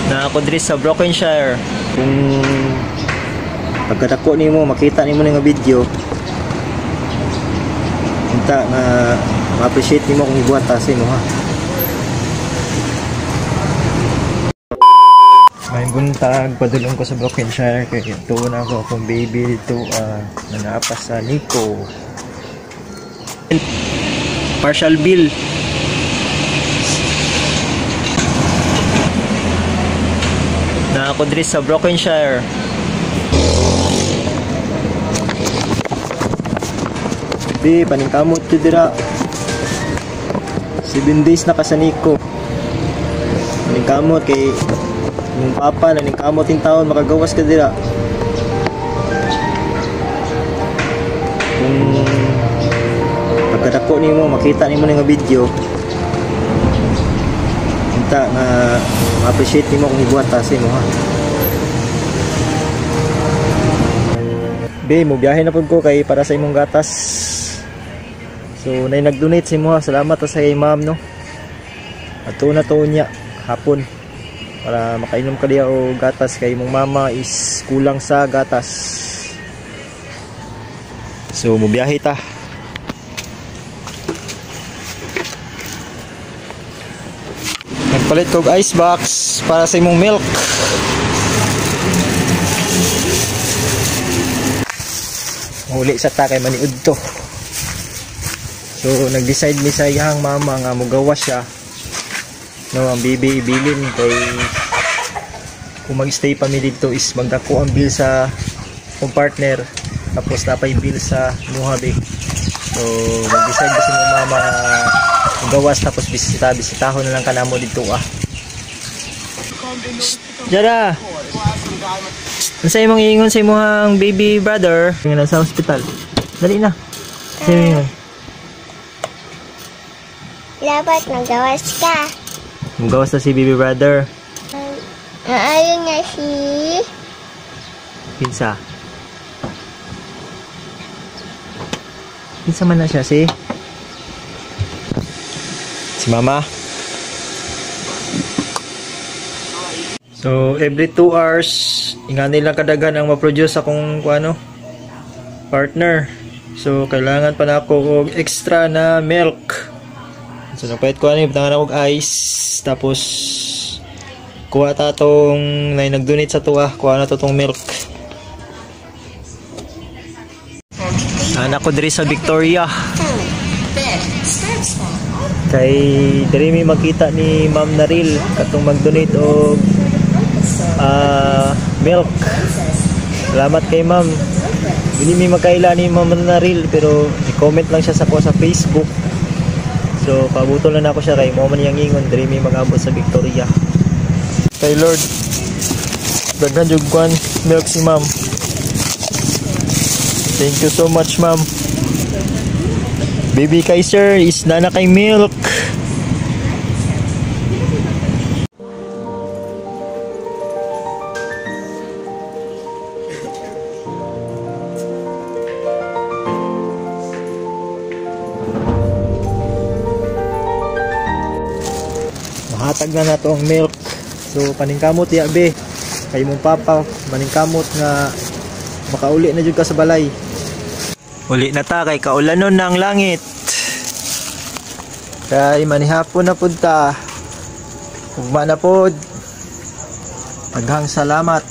Na ako diri sa Brokenshire. Kung pagkadako nimo makita nimo nga video, unta nga ma-appreciate nimo kung ibuhat ta sa imo ha. May buntag, padulong ko sa Brokenshire kay tuon ako akong baby dito na naa pa sa Nico. Partial bill. Na ako diri sa Brokenshire. Di paningkamot jud dira. 7 days na ka sa Nico. Paningkamot kay imong papa naningkamot in taon makagawas ka dira. Kung pagkadako nimo makita nimo nga video, unta nga ma-appreciate nimo kung ibuhat ta sa imo ha. Be, mo biyahe na pud ko kay para sa imong gatas. So nay nag-donate sa imo ha. Salamat ta sa kay ma'am no. Ato na to niya hapon para makainom ka diha og gatas kay imong mama is kulang sa gatas. So mo biyahe ta. Nagpalit kog ice box para sa imong milk. Huli sa ta kay maniud to. So nag-decide mi sa iyang mama nga mogawas siya. No, ang baby ibilin kay kung mag-stay pa mi dito is magdako ang bill sa kong partner, tapos napay bill sa Muhabe. So nag-decide kasi mong mama gawas, tapos bisitahon na lang kanamo dito ah. Jara, unsa imong iingon sa imong baby brother nga nasa hospital? Dali na. Unsa imong ingon? Dapat magawas ka. Magawas na si baby brother. Aayon na si Kinsa? Kinsa man na siya si? Si mama. So every 2 hours ingani lang kadaghan ang ma-produce akong kuano partner. So kailangan pa na ako og extra na milk. So nagpalit ko ani, butangan ako og ice, tapos kuha ta tong nay nag-donate sa tuwa, kuha na to tong milk. Anak ko diri sa Victoria. Kay diri mi makita ni Ma'am Naril katong mag-donate og milk. Salamat kay Ma'am. Dili mi magkaila ni Ma'am Naril pero i-comment lang siya sa ko sa Facebook. So pabuto na nako siya kay mo man iyang ingon diri mi mag-abot sa Victoria. Kay Lord, daghan jud kwan milk si Ma'am. Thank you so much, Ma'am. Baby Kaiser is nana kay milk. Mahatag na nato ang milk. So paningkamot ya be kay imong papa, maningkamot nga makauli na jud ka sa balay. Uli na ta kay kaulanon na ang langit. Kay manihapon na pud ta. Ugma na pod. Daghang salamat.